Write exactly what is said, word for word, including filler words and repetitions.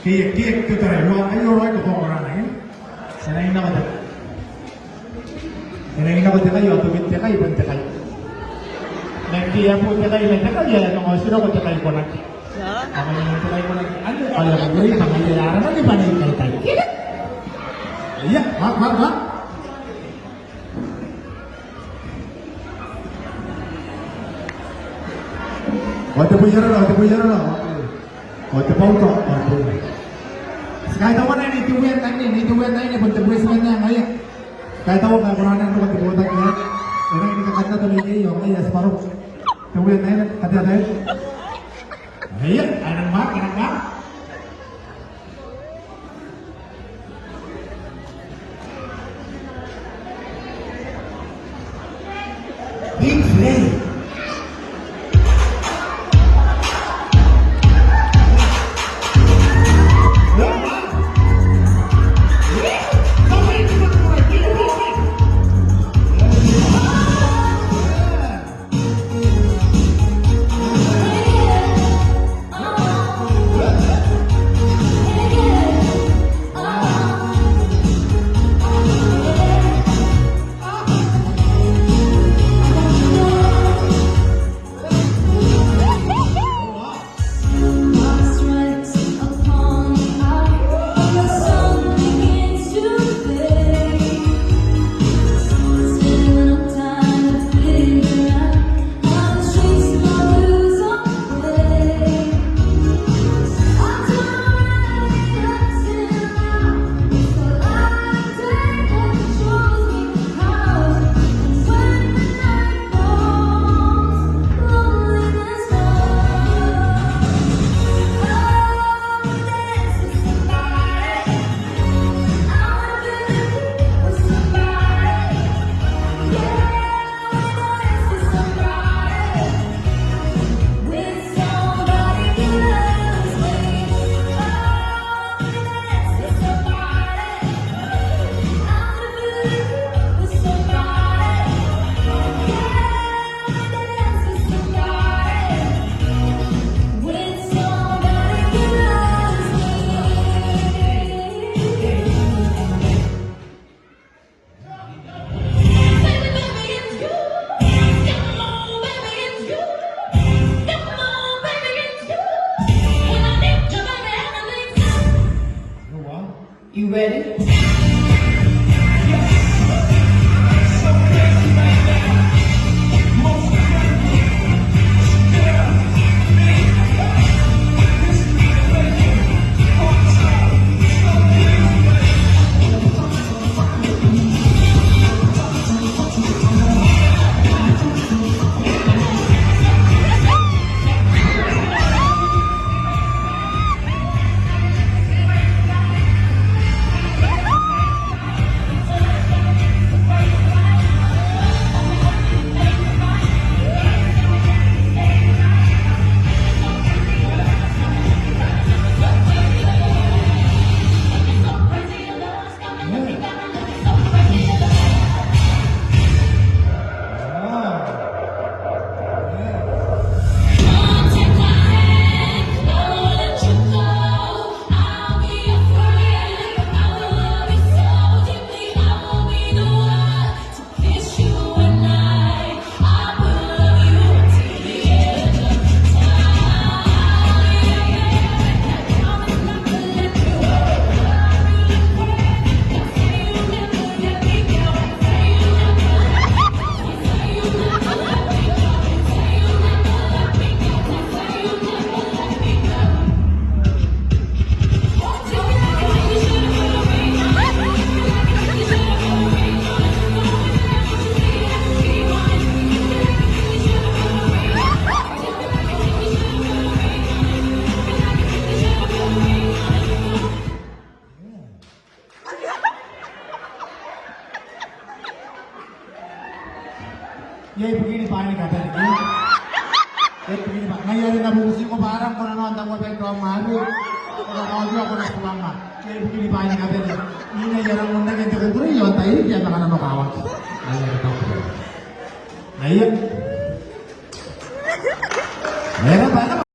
Ke, ke, ke tarai, ua, ai ora, ai ko kongorana, e? E nangi nako te, e nangi nako te kai, ao tobin te kai, bon te kai. Ma ngke e a bo te kai ma te kai, e a manga otirako te kai konaki. Ao ngkanne te kai konaki anne, ao e a kukurei bwa ngaia e a aranaki bwa Nei Kaikai. Ia, wa, wa, wa. Ao te bwai arana, ao te bwai arana, ao te bwai arana, ao te bwai arana, ao te bwai arana, ao te bwai arana. Ti kaitaua naba Nei Teuean anne, Nei Teuean anne, bon te bureitiman ae ngaia. Ti kaitaua ngkai ko na nang roko n te botaki aei. E rangi ni kakannato Nei Teuean, ao ngaia ti bwa roko. Teuean anne, katea tai. Ia, ae nang mwaaka, ae nang mwaaka. You ready? Iai bukini bwaai ni kabane. Iai bukini bwaai. Ngaia are N na bubutiko bwa arang ko na nako n tauabai n raom arei. Ko na kaotiua, ko na tuanga. Iai bukini bwaai ni kabane. Ina iai arang onnakin te kukurei ao n tairiki ae manga nanokawaki. Ngaia are tauabai. Ngaia. Ngaia are tauabai.